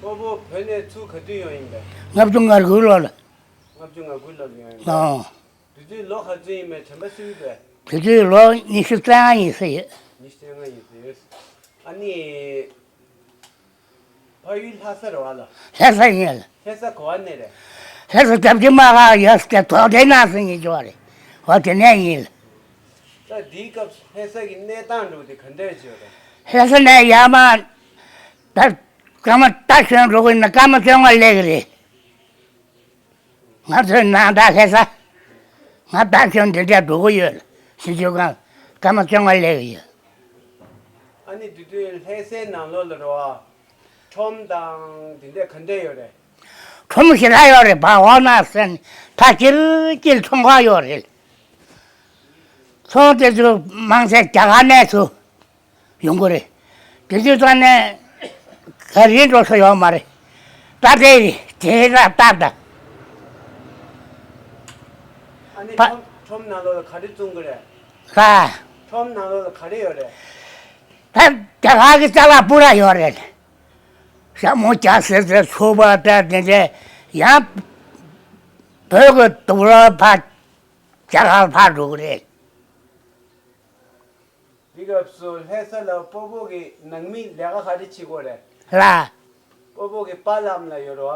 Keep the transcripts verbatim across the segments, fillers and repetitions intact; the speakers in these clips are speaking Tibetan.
སྤོ་བོ་བོད་ནས་ཚུར་ག་དུས་ཡོང་ཡིན་པས། ལྔ་བཅུ་ང་དགུའི་ལོ་ལ། ལྔ་བཅུ་ང་དགུའི་ལོ་ལ་ཡོང་ཡིན་པས། ཨོ། དེ་དུས་ལོ་ག་ཚོད་ཡིན་པས་དྲན་པ་གསོ་གི་པས། དེ་དུས་ལོ་ཉི་ཤུ་རྩ་ལྔ་ཡིན་ས་ཡོད། ཉི་ཤུ་རྩ་ལྔ་ཡིན་ས་ཡོད། ཨ་ནི། ཕ་ཡུལ་ལྷ་ས་རེད་བ་ལ། ལྷ་ས་ཡིན་ལ། ལྷ་ས་ག་བ་ནས་རེད། ལྷ་ས་སྐྱབས་རྗེ་མ་ག་ཡོད་ས་དོག་ལྡན་ན་སུ་ཡིན་ཅོག་རེད། འོ་དེ་ནས་ཡིན་ལ། ད་འདིའི་སྐབས་ལྷ་ས་གི་གནས་སྟངས་འགྲོ་དེ་ག་འདྲ་ཅིག་ཡོད་རེད། ལྷ་ས་ནས་ཡར་མར་ད་སྐར་མ་རྟ་ཞོན་འགྲོ་གི་ན་སྐར་མ་བཅོ་ལྔ་སླེབས་གི་རེད། ང་ཚོའི་ནང་ད་ལྷ་ས། ང་ད་ཁྱོད་འདི་འདྲ་འགྲོ་གི་ཡོད་ལ་ཞེས་བརྗོད་གང་སྐར་མ་བཅོ་ལྔ་སླེབས་ཡོད། ཨ་ནི་དེ་དུས་ལྷ་སའི་ནང་ལོགས་ལ་རོ། ཁྲོམ་དང་དེ་འདྲ་ག་འདྲ་ཡོད་རེད། ཁྲོམ་ཞེ་དྲག་ཡོད་རེད་བ། འོ་ན་སེམས་ཐག་ཅིར་ཅིར་ཚོང་ཁང་ཡོད་རེད། ཚོང་དེ་ཚོ་མང་ཆེ་རྒྱ་གར་ནས་ཚུར་ཡོང་གི་རེད། དེ་དུས་ཙང་ནས་ག་རེ་འགྲོ་ས་ཡོད་མ་རེད། ད་དེ་རེད་དེ་ར་ད་ད། ཨ་ནི་ཕ་ཁྲོམ་ཁྲོམ་ནང་ལོགས་ལ་ག་རེ་བཙོང་གི་རེད། ལ། ཁྲོམ་ནང་ལོགས་ལ་ག་རེ་ཡོད་རེད། ད་རྒྱ་གར་གྱི་ཅ་ལག་སྤུ་ར་ཡོད་རེད། ཞྭ་མོ་རྒྱ་སེར་སེར་ཚོ་པ་ད་དེ་འདྲ་ཡང་། བོད་ཀྱི་དུག་ལོག་ཕར་རྒྱ་གར་ཕར་འགྲོ་གི་རེད། འདི་སྐབས་སུ་ལྷ་ས་ལ་སྤོ་བོ་གི་ནང་མི་ལས་ཀ་ག་རེ་བྱེད་ཀྱི་ཡོད་རེད། ལ། སྤོ་བོ་གི་པཱ་ལགས་ལ་ཡོད་རོ།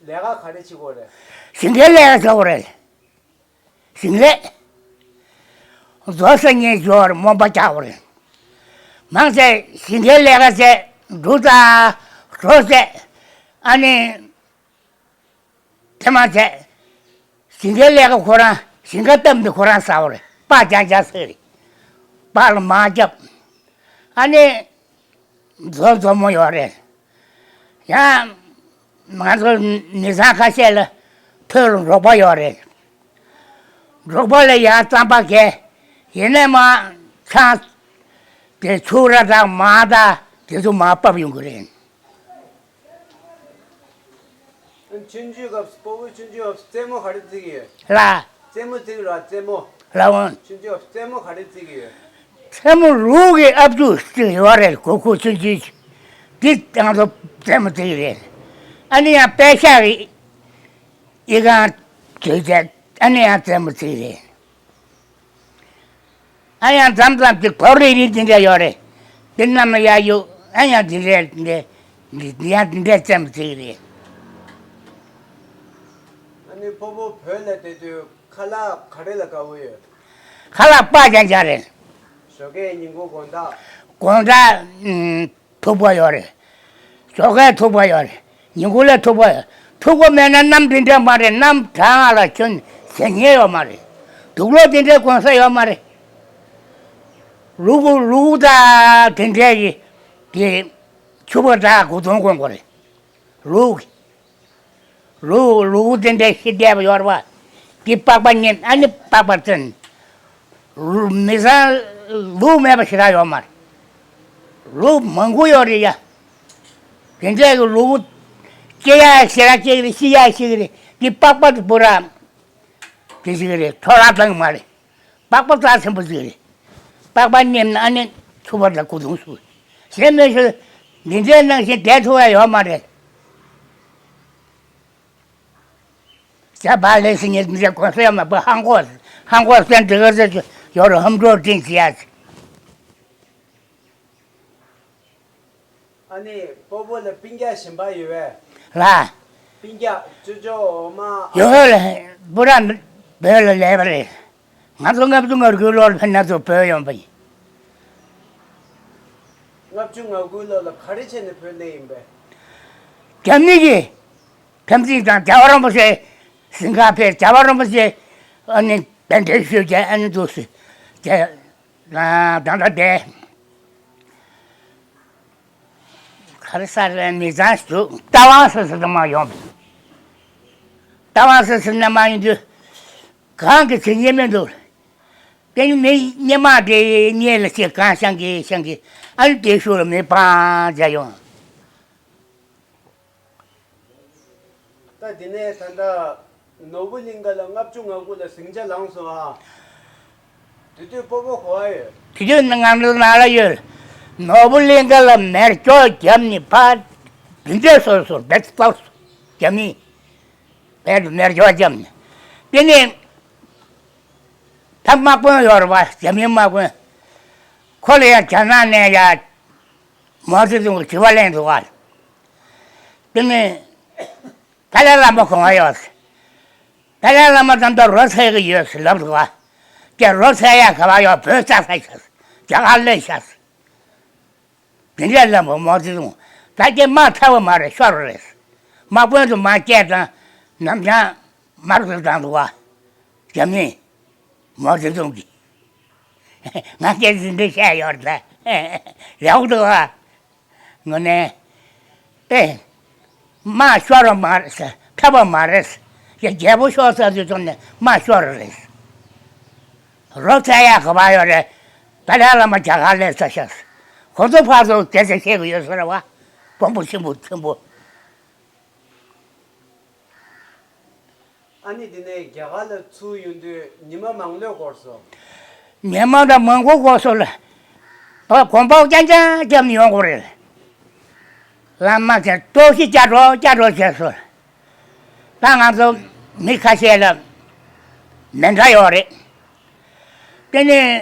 ལས་ཀ་ག་རེ་བྱེད་ཀྱི་ཡོད་རེད། ཞིང་ཁའི་ལས་ཀ་བྱེད་ཀྱི་ཡོད་རེད། ཞིང་ལས། རྫོང་སར་ཉེ་ཞོར་རྨོན་པ་རྒྱག་པ་རེད། མང་ཆེ་ཞིང་ཁའི་ལས་ཀ་བྱས། འབྲུ་དང་གྲོ་བྱས། ཨ་ནི། དེ་མ་ཚད། ཞིང་ཁའི་ལས་ཀ་ཁོ་རང་ཞིང་ཁ་བཏབ་འདི་ཁོ་རང་ཟ་བ་རེད། པགས་རྐྱང་རྐྱང་ཟེར་རེད། པགས་ལ་མར་བརྒྱབ། ཨ་ནི། མཛོ་མཛོ་མོ་ཡོད་རེད། ཡང་། ང་ཚོ་མི་ཚང་ཁ་ཤས་ལ་ཐོད་ལ་འབྲོག་པ་ཡོད་རེད། འབྲོག་པ་ལ་ཡང་རྩམ་པ་གས། ཡིན་ནའི་མ་ཆང་། དེ་ཆུ་ར་དང་མར་དང་དེ་ཚོ་མར་ཕབ་ཡོང་གི་རེད། ཆུང་ཆུང་སྐབས་སུ་སྤོ་བོ་ཆུང་ཆུང་སྐབས་སུ་རྩེད་མོ་ག་རེ་རྩེ་གི་ཡོད། ལ། རྩེད་མོ་རྩེ་གི་ར་རྩེད་མོ། ལ་འོང་། ཆུང་ཆུང་སྐབས་སུ་རྩེད་མོ་ག་རེ་རྩེ་གི་ཡོད། རྩེད་མོ་ལུག་གི་ཨ་བཅུ་ཅིག་ཡོད་རེད། གོ་ཁུ་ཆུང་ཆུང་ཅིག་འདི་ང་ཚོ་རྩེད་མོ་རྩེ་གི་རེད། ཨ་ནི་ཡང་པད་ཤག་གི་ཨི་ཁང་བྱོས་བྱས་ཨ་ནི་ཡང་རྩེད་མོ་རྩེ་གི་རེད། ཨ་ཡང་མཚམས་མཚམས་ཀྱི་གོ་རེ་རེ་འདི་འདྲ་ཡོད་རེད། འདི་རྣམས་ལ་ཡ་ཡོད། ཨ་ཡང་འདི་འདྲ་འདི་འདི་ཡང་འདི་འདྲ་བཙན་པོ་ཅིག་རེད། ཨ་ནི་སྤོ་བོ་བོད་ལ་བསྡད་དུས་ཁ་ལག་ག་རེ་ལ་དགའ་བོ་ཡོད། ཁ་ལག་པགས་རྐྱང་རྐྱང་རེད། ཞོགས་ཀས་ཉིན་གུང་དགོང་དག་དགོང་དག་ཨུམ། ཐུག་པ་ཡོད་རེད། ཞོགས་ཀས་ཐུག་པ་ཡོད་རེད། ཉིན་གུང་ལ་ཐུག་པ་ཡོད། ཐུག་པ་མེད་ན་གནམ་འདི་འདྲ་མ་རེད། གནམ་གྲང་ང་ལ་ཁྱོན་ཟེར་མཁན་ཡོད་མ་རེད། དུག་ལོག་འདི་འདྲའི་གོན་ས་ཡོད་མ་རེད། ལུ་གུ་ལུ་གུ་དང་དེ་འདྲའི་གི་དེ་ཕྱུ་པ་དང་གོས་ཐུང་གོན་དགོས་རེད། ལུག་ལུག་ལུག་དེ་འདྲའི་ཤི་བསྡད་པ་ཡོད་རེད་པ། དེ་པགས་པ་ཉན། ཨ་ནི་པགས་པ་བཙན། ལུག་མི་ཚང་ལུག་མེད་པ་ཞེ་དྲག་ཡོད་མ་རེད། ལུག་མང་པོ་ཡོད་རེད་ཡ། དེ་འདྲའི་གི་ལུག་སྐྱེ་ཡ་ཞེ་དྲག་སྐྱེ་གི་རེད། ཤི་ཡ་ཤི་གི་རེད། དེ་པགས་པ་དེ་པུ་ར་དེ་ཞིག་རེད། འཕྲོ་བརླག་བཏང་གི་མ་རེད། པགས་པ་རྩ་ཆེན་པོ་ཞིག་རེད། པགས་པ་ཉན་ན་ཨ་ནི་ཕྱུ་པ་དང་གོས་ཐུང་སུ་གཞན་མེད་ཤོད། འདི་འདྲའི་ནང་བཞིན་བསྡད་ཐུབ་ཡ་ཡོད་མ་རེད། ཇ་བ་ལས་སི་ཉེ་འདི་གོ་སེ་མ་པ་ཧང་གོ་ཧང་གོ་སེན་འདི་ག་ཟེར་ཡོ་རོ་ཧམ་འགྲོ་ཏིན་ཅི་ཡ། ཨ་ནི་སྤོ་བོ་ལ་སྤུན་ཀྱག་གཞན་པ་ཡོད་པས། ལ། སྤུན་ཀྱག་ཅོ་ཅོ་འོ་མ། ཡོད་ལ། པུ་ར་བོད་ལ་སླེབས་པ་རེད། ང་ཚོ་ལྔ་བཅུ་ང་དགུའི་ལོར་ཕེབས་ན་ཚོ་བོད་ཡོང་པ་ཡིན། ལྔ་བཅུ་ང་དགུའི་ལོ་ལ་ག་རེ་བྱས་ནས་བོད་སླེབས་ཡིན་པས། རྒྱ་མི་གིས་འཐབ་འཛིང་དང་རྒྱལ་བ་རིན་པོ་ཆེ་ཟིན་ག་ཕེབས། རྒྱལ་བ་རིན་པོ་ཆེ་ཨ་ནི་གདན་འདྲེན་ཞུས་བྱས་ཨ་ནི་འདུག་སེ་བྱས། ད་ལྟ་དེ་ག་རེ་ས་རེད། མི་ཚང་ཞིག་རྟ་དབང་ཟེར་ཟེར་དུ་མ་ཡོང་། རྟ་དབང་ཟེར་ཟེར་ནས་མ་ཡིན་དུས་གང་གི་ཚེ་རྙེད་མི་འདུག་དེ་ནི་མི་སྙེ་མ་དེ་རྙེད་ལ་ཚེ་གང་ཤང་གི་ཤང་གི་ཨ་ནི་དེ་ཤུགས་ལ་མི་སྤང་བྱ་ཡོང་། ད་དེ་ནས་ད་ལྟ་ནོར་བུ་གླིང་ག་ལ་ལྔ་བཅུ་ང་དགུ་ལ་ཟིང་ཆ་ལངས་སོང་ཨ། དེ་དུས་སྤོ་བོ་ག་པར་ཡོད། དེ་དུས་ང་ཚོ་ནང་ལ་ཡོད། ནོར་བུ་གླིང་ག་ལ་མེར་སྐྱོག་བརྒྱབ་ནས་ཕར་ དེ་འདྲའི་སོ་སོ་བེད་སྤོར་རྒྱ་མི་བེད་མེར་ཇོ་བརྒྱབ་ནས། དེ་ནས་ད་དམག་དཔོན་ཡོད་རེད་བ། རྒྱ་མིའི་དམག་དཔོན། ཁོ་ལ་ཡང་རྒྱ་ནག་ནས་ཡ་མའོ་ཙེ་ཏུང་གི་དྲི་བ་གླེང་འདུག་བ། དེ་ནས་ཏཱ་ལའི་བླ་མ་གང་ཡོད། ཏཱ་ལའི་བླ་མ་ད་ལྟ་རོ་ཚད་ཀྱི་ཡོད་ཟེར་ལབ་འདུག་བ། ཀྱེ་རོ་ཚད་ཡ་ག་བ་ཡོད། བོད་རྩ་ས་ཤག་རྒྱ་གར་ལས་ཤག་དེ་འདྲའི་ལམ་བུ་མའོ་ཙེ་ཏུང་ད་ཀྱེ་དམག་ཐར་བ་མ་རེད། ཤོར་བ་རེད། དམག་དཔོན་དུ་དམག་སྐྱེལ་དང་ནམ་བྱང་མར་དུ་བཏང་འདུག་བ། རྒྱ་མི་མའོ་ཙེ་ཏུང་གིས། ང་སྐད་ཆ་འདི་བཤད་ཡོད་རེད། ལེགས་འདུག་བ། དངོས་གནས། ཨེ། དམག་ཤོར་བ་མ་རེད་ཟེར། ཐར་བ་མ་རེད་ཟེར། ཡ་རྒྱལ་པོ་ཤོར་ས་དུས་ཙམ་ནས་དམག་ཤོར་བ་རེད། རོ་ཚད་ཡ་ག་བ་ཡོད་རེད། ཏཱ་ལའི་བླ་མ་རྒྱ་གར་ལས་ས་ཤག་གོ་ཚོད་ཕར་ཚུར་སྐད་ཆ་བཤད་གི་ཡོད་ས་རེད་བ། དཔོན་པོ་ཆེན་པོ་ཆེན་པོ། ཨ་ནི་དེ་ནས་རྒྱ་གར་ལ་ཚུར་ཡོང་དུས་ཉི་མ་མང་ལོས་འགོར་སོང་། ཉི་མ་ད་མང་པོ་འགོར་སོང་ལ། ཨ་གོམ་པ་རྐྱང་རྐྱང་བརྒྱབ་ནས་ཡོང་དགོས་རེད། བླ་མ་ཚོས་ལྟོགས་ཤི་སྐྱ་གྲོགས་སྐྱ་གྲོགས་བྱས་སོང་། ད་ང་ཚོ་མི་ཁ་ཤས་ལ་མེ་མདའ་ཡོད་རེད། དེ་ནས་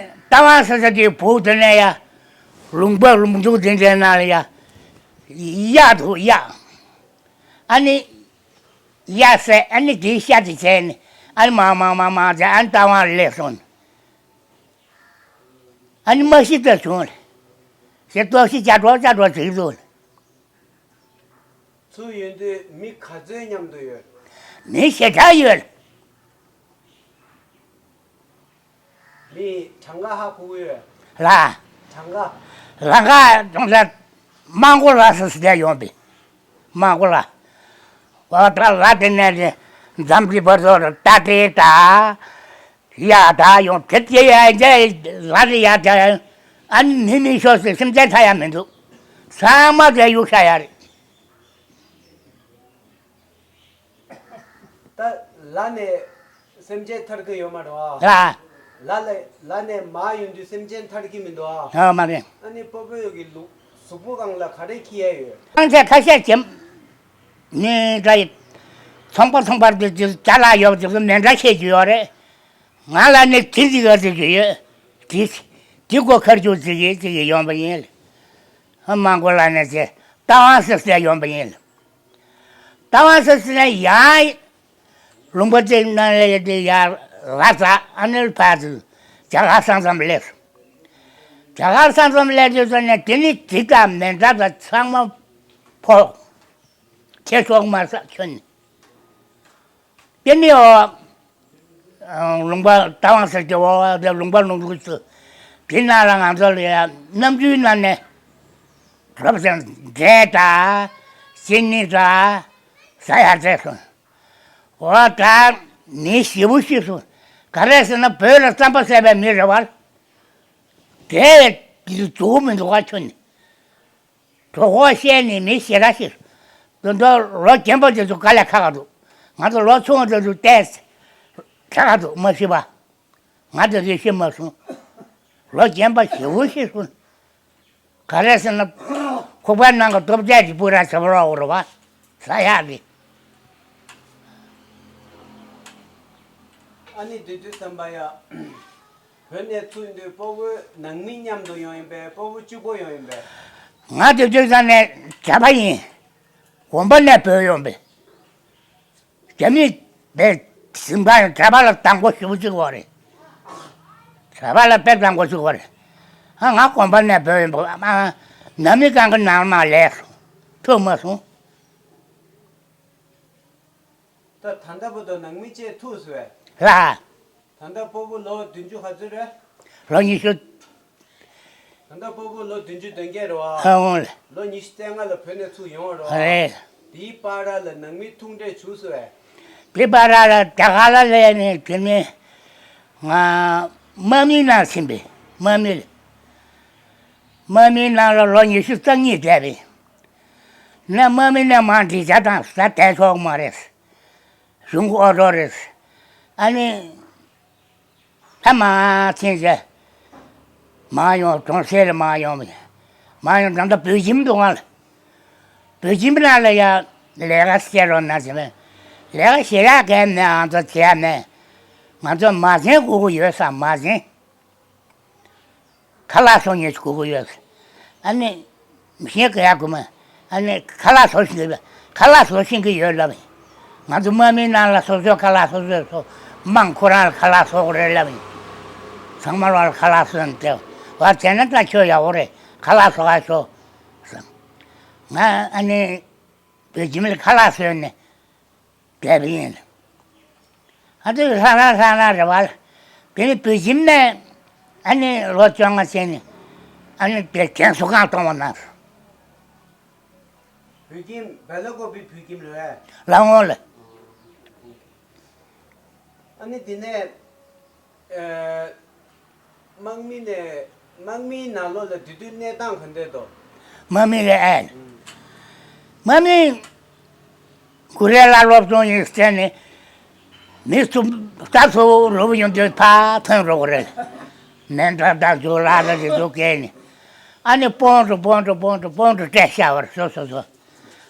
རྟ་དབང་ཟེར་ས་དེའི་སྦུག་དེ་ནས་ཡ། ལུང་པ་ལུང་ཕྲུག་དེ་འདྲའི་ནང་ལ་ཡ། གཡག་འདུག་གཡག་ཨ་ནི། གཡག་བསད། ཨ་ནི་དེའི་ཤ་དེ་བྱས་ནས། ཨ་ནི་མང་མང་མང་མང་བྱས། ཨ་ནི་རྟ་དབང་སླེབས་སོང་། ཨ་ནི་མ་ཤི་ད་བྱུང་། ཞེས་ལྟོགས་ཤི་སྐྱ་གྲོགས་སྐྱ་གྲོགས་བྱེད་འདུག་ཚུར་ཡོང་དུས་མི་ག་ཚོད་མཉམ་དུ་ཡོད། མི་ཞེ་དྲག་ཡོད། མི་གྲངས་ཀ་ཧ་གོ་གི་ཡོད། ལ། གྲངས་ཀ་ལ་ཀ་ཅུང་ཟད་མང་པོ་ལ་སོ་སོ་དེ་ཡོང་པས། མང་པོ་ལ། འོ་ད་ལ་དེ་ནས་དེ་འཛམ་གྱི་བར་དུ་རྟ་དྲེལ་དང་། གཡག་དང་ཡོང་དེ་དེ་ཡ་ཡ་ལ་དེ་ཡ་དེ་ཡ། ཨ་ནི་མི་མི་ཤོར་སོང་། སེམས་ཅན་ཐར་ཡ་མི་འདུག་ཚང་མ་དེ་གཡུག་བཞག་ཡ་རེད། ད་ལ་ནས་སེམས་ཅན་ཐར་གི་ཡོད་མ་རེད་བ། ལ། ལ་ལ་ལ་ནས་མར་ཡོང་དུས་སེམས་ཅན་ཐར་གི་མི་འདུག་ཨ། ཨ་མ་རེད། ཨ་ནི་སྤོ་བོ་ཡོད་ཀྱི་ལུག་གཟུགས་པོ་སྒང་ལ་ག་རེ་འཁྱེར་ཡ་ཡོད། རྐང་རྗེས་ཁ་ཤས་ཀྱིས་ནི་འདྲ་ཡི། ཚོང་པ་ཚོང་པར་དུ་ཅི་ཅ་ལག་ཡོད་ཅིག་མེ་མདའ་ཁྱེར་གྱི་ཡོད་རེད། ང་ལ་ནི་དེ་ཅིག་ཡོད་ཅིག་ཡོད། དེ་དེ་སྒོ་ཁར་ཅུག་ཅིག་ཡོད་ཅིག་ཡོང་པ་ཡིན། ཨ་མང་པོ་ལ་ནི་ཅེ་རྟ་དབང་ཟེར་ཟེར་ཡོང་པ་ཡིན། རྟ་དབང་ཟེར་ཟེར་ན་ཡང་། ལུང་པ་དེ་ནང་ལ་དེ་ཡར་ལ་ཙ་ཨ་ནེ་ཕར་ཚུར་རྒྱ་གར་ས་མཚམས་སླེབས། རྒྱ་གར་ས་མཚམས་སླེབས་དུས་ཙམ་ནས་དེ་ནི་དེ་དང་མེ་མདའ་དང་ཚང་མ་ཕོག་ཁྱེར་ཤོག་མ་ཟ་ཁྱོད་ནི། དེ་ནི་འོ། ལུང་པ་རྟ་དབང་ཟེར་གྱི་འོ་དེ་ལུང་པ་ལུང་ལུགས་སུ། དེ་ནང་ལ་ང་ཚོ་ལ་ཡ་གནམ་གྲུའི་ནང་ནས་རོབ་ཙམ་འབྲས་དང་ཅི་ནི་དང་ཟ་ཡ་བཙལ་སོང་། འོ་ད་མི་ཞེ་པོ་ཤི་སོང་། ག་རེ་ཟེར་ན་བོད་ལ་རྩམ་པ་ཟ་བའི་མི་རེད་བ། དེ་འདུག་མི་འདུག་ག་ཁྱོད་ནི། གྲོགས་པོ་བཤད་ནས་མི་ཞེ་དྲག་ཤི། དེ་འདྲ་ལོ་རྒན་པ་དེ་ཚོ་དཀའ་ལས་ཁག་ག་འདུག་ང་ཚོ་ལོ་ཆུང་བ་དེ་ཚོ་ཏོག་ཙམ་ཁག་ག་འདུག་མ་ཤི་བ། ང་དེ་ཚོས་ཤི་མ་སོང་། ལོ་རྒན་པ་ཞེ་པོ་ཤི་སོང་། ག་རེ་ཟེར་ན། ཁོག་པའི་ནང་གི་ལྟོ་ཆས་ཀྱི་སྤུ་ར་བྱེད་པ་རོགས་རེད་བ། ཟ་ཡག་གི། ཨ་ནི་དེ་དུས་ཙམ་པ་ཡ། བོད་ནས་ཚུར་འདུག་སྤོ་བོ་ནང་མི་མཉམ་དུ་ཡོང་ཡིན་པས། སྤོ་བོ་གཅིག་པོ་ཡོང་ཡིན་པས། ང་དེ་དུས་ཙམ་ནས་གྲྭ་པ་ཡིན། དགོན་པ་ནས་བུད་ཡོང་པས། རྒྱ་མི་དེ་གཟིམ་ཁང་གྲྭ་པ་ལ་དང་པོ་ཞུ་གཅིག་བ་རེད། གྲྭ་པ་ལ་དཔེ་དང་པོ་ཞུ་བ་རེད། ཨ་ང་དགོན་པ་ནས་བུད་ཡོང་པས། ཨ་ནང་མི་གང་གི་ནང་མ་ལས་སོང་། ཐུག་མ་སོང་། ད་ད་ལྟ་བར་དུ་ནང་མི་བཅས་ཐུག་སོང་བས། ལ། ད་ལྟ་སྤོ་བོ་ལོ་བདུན་ཅུ་ག་ཚོད་རེད། ལོ་ཉི་ཤུ། ད་ལྟ་སྤོ་བོ་ལོ་བདུན་ཅུ་དོན་བརྒྱད་རེད་བ། ཨ་འོང་ལེ། ལོ་ཉི་ཤུ་རྩ་ལྔ་ལ་བོད་ནས་ཚུར་ཡོང་བ་རེད་བ། རེད། དེའི་བར་ལ་ནང་མི་ཐུག་འཕྲད་བྱུང་སོང་བས། དེ་བར་ལ་རྒྱ་གར་ལ་སླེབས་ནས་དེ་ནས་ང་དམག་མིའི་ནང་ཕྱིན་པས། དམག་མི་ལ། དམག་མིའི་ནང་ལ་ལོ་ཉི་ཤུ་རྩ་གཉིས་བསྡད་པས། ན་དམག་མི་ནས་མར་འགྲིག་ཆ་དང་ཟ་བསྡད་ཆོག་མ་རེད། གཞུང་གི་ཨོ་ཌར་རེད། ཨ་ནི། ད་མར་ཕྱིན་བྱས། མར་ཡོང་གྲོང་གསེབ་ལ་མར་ཡོང་བས། མར་ཡོང་ད་ལྟ་བོད་ཁྱིམ་དུ་ང་ལ། བོད་ཁྱིམ་ནང་ལ་ཡ་ལས་ཀ་བྱེད་རོགས་གནང་ཟེར་བས། ལས་ཀ་བྱེད་ཡག་གལ་མེད། ཨང་ཚོ་བྱེད་ཡག་མེད། ང་ཚོ་མ་བྱན་དགོས་ཀྱི་ཡོད་ས་མ་བྱན། ཁ་ལག་བཟོ་མཁན་ཞིག་དགོས་ཀྱི་ཡོད། ཨ་ནི། མི་ཤེས་གི་ཡ་དགོས་མ། ཨ་ནི་ཁ་ལག་བཟོ་ཤེས་ཀྱི་ཡོད། ཁ་ལག་བཟོ་ཤེས་ཀྱི་ཡོད་ལབ་ཡིན། ང་ཚོ་དམག་མིའི་ནང་ལ་སོ་སོའི་ཁ་ལག་སོ་སོས་བཟོ། དམངས་ཁོ་རང་ལ་ཁ་ལག་བཟོ་དགོས་རེད་ལབ་ཡིན། ཚང་མ་ལ་ཁ་ལག་བཟོས་ནས་བསྡད། བ་བྱས་ན་ད་ཁྱོད་ཡག་པོ་རེད། ཁ་ལག་བཟོ་ག་ཤོག་ཟེར། ང་ཨ་ནི། བོད་ཁྱིམ་ལ་ཁ་ལག་བཟོས་ནས། བསྡད་པ་ཡིན། ཨ་དེ་ལྷ་ལྷ་ལྷ་ལྷ་རེད་བ། དེ་ནི་བོད་ཁྱིམ་ནས་ཨ་ནི་ལོ་བཅོ་ལྔ་ཕྱིན་ནས་ཨ་ནི་དེ་རྒན་གསོ་ཁང་གཏོང་བ་ན། བོད་ཁྱིམ་བལ་ལ་ཀོ་པི་བོད་ཁྱིམ་རེད་བས། ལ་འོང་ལ། ཨ་ནི་དེ་ནས། ཨ། དམག་མི་ནས་དམག་མིའི་ནང་ལོགས་ལ་དེ་དུས་གནས་སྟངས་ག་འདྲས་འདུག་དམག་མི་ལ་ཨེ། དམག་མི། གུ་རེ་ལ་སློབ་སྦྱོང་ཡིན་ཟེར་ནས། མི་སུ་ལྟ་ཚོ་རུབ་ཡོང་དུས་ཕར་ཐོན་རོགས་རེད། མེ་མདའ་དང་ཇོ་ལགས་དང་དེ་ཚོ་བཀལ་ནས། ཨ་ནི་སྤོན་གྲོགས་སྤོན་གྲོགས་སྤོན་གྲོགས་སྤོན་གྲོགས་སྤྲད་བཞག་པར་སོ་སོ་སོ།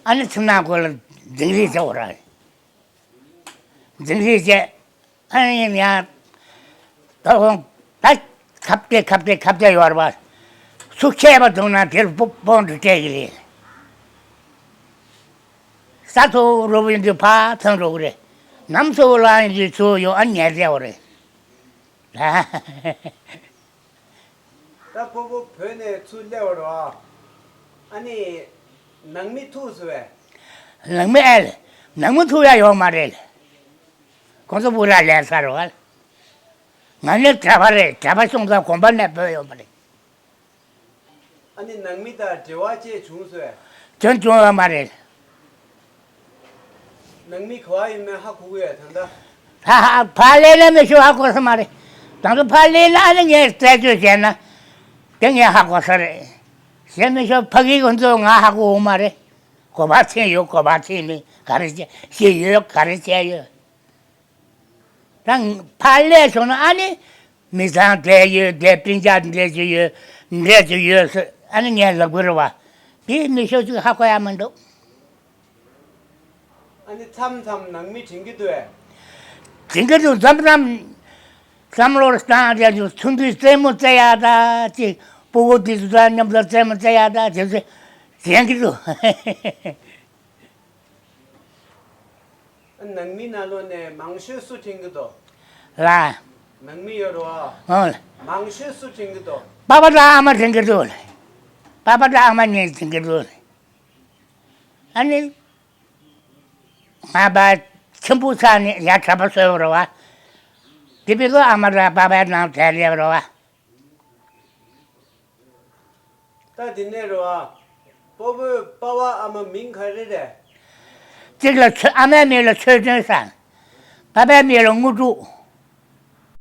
ཨ་ནི་ཁྱིམ་ནང་ཁོ་ལ་འཛིང་རེས་བྱེད་དགོས་ར། འཛིང་རེས་བྱས། ཨ་ནི་ཡང་། ད་ཁོང་ད་ཁ་གཏད་ཁ་གཏད་ཁ་གཏད་ཡོད་རེད་པ། སུ་མཁས་པ་འདུག་ན་དེར་སྤོ་སྤོན་གྲོགས་སྤྲད་ཀྱི་རེད། ས་ཐོ་རུ་བུ་ཡིན་དུས་ཕར་ཐོན་འགྲོ་གི་རེད། ནམ་སོ་ལ་ཡིན་དུས་ཚུར་ཡོང་ཨ་ཉལ་བསྡད་པ་རེད། ད་སྤོ་བོ་བོད་ནས་ཚུར་སླེབས་པ་རེད་པ། ཨ་ནི། ནང་མི་ཐུག་སོང་བས། ནང་མི་ཨེ་ལ། ནང་མི་ཐུག་ཡ་ཡོད་མ་རེད། ཁོང་ཚོ་སྤུ་ར་ལས་ས་རེད་པ། ང་ནི་གྲྭ་པ་རེད། གྲྭ་པ་སོང་ཙང་དགོན་པ་ནས་བུད་ཡོང་བ་རེད། ཨ་ནི་ནང་མི་དང་འབྲེལ་བ་བཅས་བྱུང་སོང་བས། དོན་བྱུང་ཡོད་མ་རེད། ནང་མི་ག་བ་ཡིན་མིན་ཧ་གོ་གི་ཡོད་ད་ལྟ། ཧ་ཧ་ཕར་སླེབས་ན་མི་ཤོ་ཧ་གོ་ས་མ་རེད། དང་ཚོ་ཕར་སླེབས་ན་ཨ་ནི་ངས་རྩད་གཅོད་བྱས་ན། དེ་ངས་ཧ་གོ་ས་རེད། གཞན་མི་ཤོ་ཕ་གི་ཁོ་ཚོ་ང་ཧ་གོ་འོང་མ་རེད། གོ་བ་ཚིམ་ཡོད་གོ་བ་ཚིམ་མེད་ག་རེ་བྱས་ཤེས་ཡོད་ག་རེ་བྱས་ཡོད། ད་ཕར་སླེབས་སོང་ན་ཨ་ནི། མི་ཚང་འདྲེས་ཡོད་འདྲེས་སྤུན་ཀྱག་འདྲེས་ཀྱི་ཡོད་འདྲེས་ཀྱི་ཡོད་ཟེར་ཨ་ནི་ངས་ལབ་དགོས་རེད་བ། དེ་མི་ཤོ་ཅིག་ཧ་གོ་ཡ་མི་འདུག་ཨ་ནི་མཚམས་མཚམས་ནང་མི་དྲན་གྱི་འདུག་ཨེ། དྲན་གྱི་འདུག་མཚམས་མཚམས་བསམ་བློར་བཏང་བསྡད་འདུག་ཚུར་འདུས་རྩེད་མོ་རྩེ་ཡ་ད་ཅིག་སྤུ་གུ་དེ་ཚོ་དང་མཉམ་དུ་རྩེད་མོ་རྩེ་ཡ་ད་དེ་ཚོ་དྲན་གྱི་འདུག་ནང་མི་ནང་ལོགས་ནས་མང་ཤོས་སུ་དྲན་གྱི་འདུག་ལ། ནང་མི་ཡོད་རེད་བ། ཨོ། མང་ཤོས་སུ་དྲན་གྱི་འདུག་པ་ཕ་དང་ཨ་མ་དྲན་གྱི་འདུག་པ་ཕ་དང་ཨ་མ་གཉིས་དྲན་གྱི་འདུག་ཨ་ནི། ང་པ་ཆེན་པོ་ས་ནས་ཡ་གྲྭ་པ་བཟོས་པ་རེད་བ། དེ་བས་ཀོ་ཨ་མ་དང་པ་ཕའི་ནང་བསྡད་ཡོད་རེད་བ། ད་དེ་ནས་རེད་བ། སྤོ་བོའི་པ་ཕ་ཨ་མ་མིང་ག་རེ་རེད། གཅིག་ལ་ཆོས་ཨ་མའི་མིང་ལ་ཆོས་སྒྲོན་ཟེར། པ་ཕའི་མིང་ལ་དངོས་གྲུབ།